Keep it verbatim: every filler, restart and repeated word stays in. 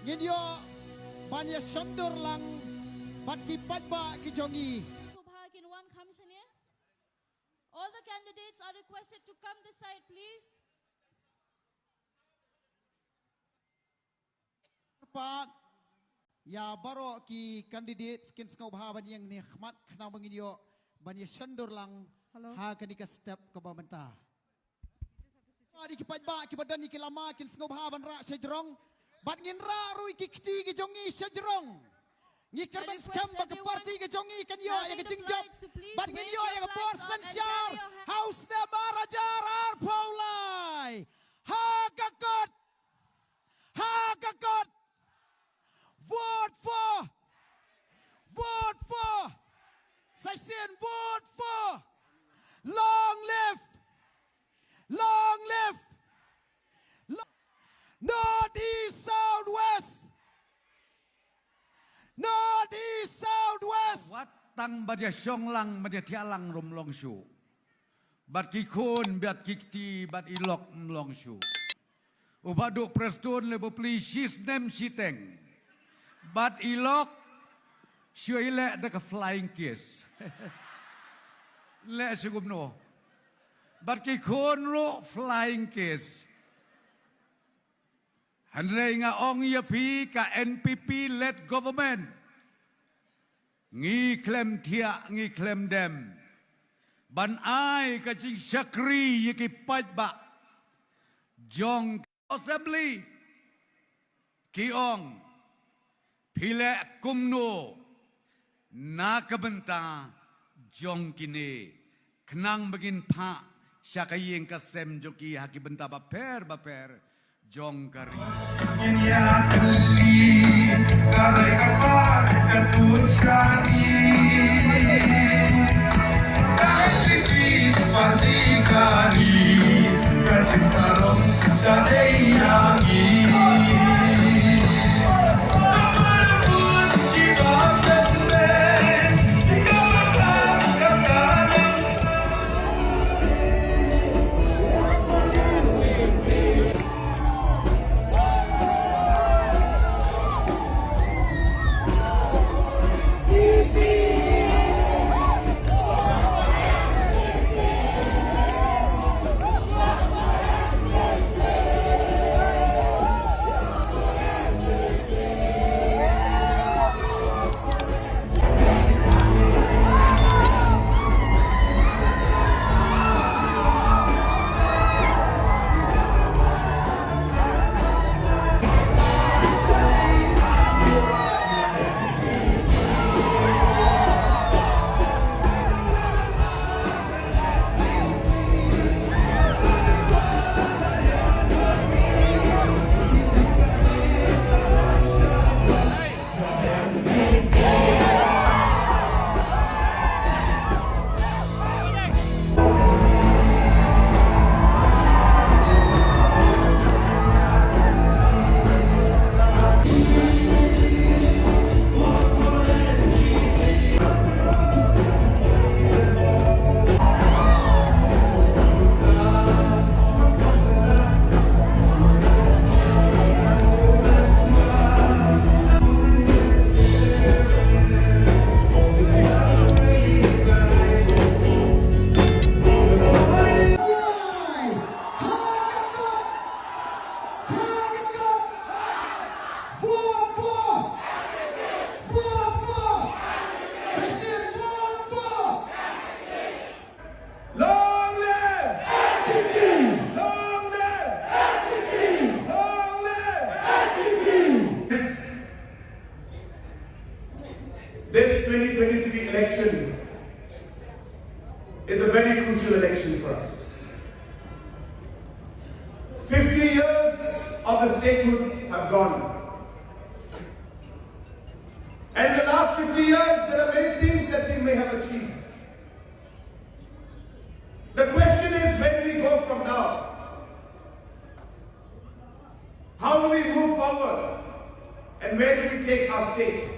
Ngin ïoh ban ïa shondur lang bad ki paidbah ki jong ngi. Sngewbha kin wan kham shane. All the candidates are requested to come this side, please. Pat ïa baroh ki candidates kin sngewbha ban ïeng ne khmat khnang ba ngin ïoh ban ïa shondur lang ha kane ka step kaba mynta. Bad ïa ki paidbah kiba don ïa ki lama kin sngewbha ban rah sha jrong. Bad ngin rah ruh ïa ki kti ki jong ngi sha jrong. Ngi kyrmen skhem ba ka party ka jong ngi kan ïoh ïa ka jingjop. Bad ngin ïoh ïa ka bor synshar ha u snem ar hajar arphew lai. Ha ka kot. Ha ka kot. Vote for. Vote for. Sa shisien vote for. Long live. Long live. Lo-, North East South West. North East South West. Wat tang ba ïa shong lang, ba ïa thiah lang ruh ym long shuh. Bad ki khun, bad ki kti, bad i lok ym long shuh. U Bah Duh Prestone leh bapli shi snem shiteng. Bad i lok shu ïaleh da ka flying kiss. Leh shu kumno. Bad ki khun ruh flying kiss. Hynrei nga ong ïa phi ka N P P led government. Ngi khlem thiah, ngi khlem dem. Ban ai ka jingshakri ïa ki paidbah. Jong assembly. Ki ong. Phi leh kumno. Na ka bynta. Jong kine. Khnang ba ngin phah. Sha ka ïing ka sem jong ki ha ki bynta bapher bapher. Jong ka ri. Ngin ïa kylli, ka roi ka par, ka tut shari. Ka N P P party ka ri, ka jingsarong ka dei ïa ngi. Long live! N P P! Long live! N P P! Long live! N P P! This, this twenty twenty-three election is a very crucial election for us. Fifty years of the statehood have gone. And in the last fifty years, there are many things that we may have achieved. The question is, where do we go from now? How do we move forward? And where do we take our state?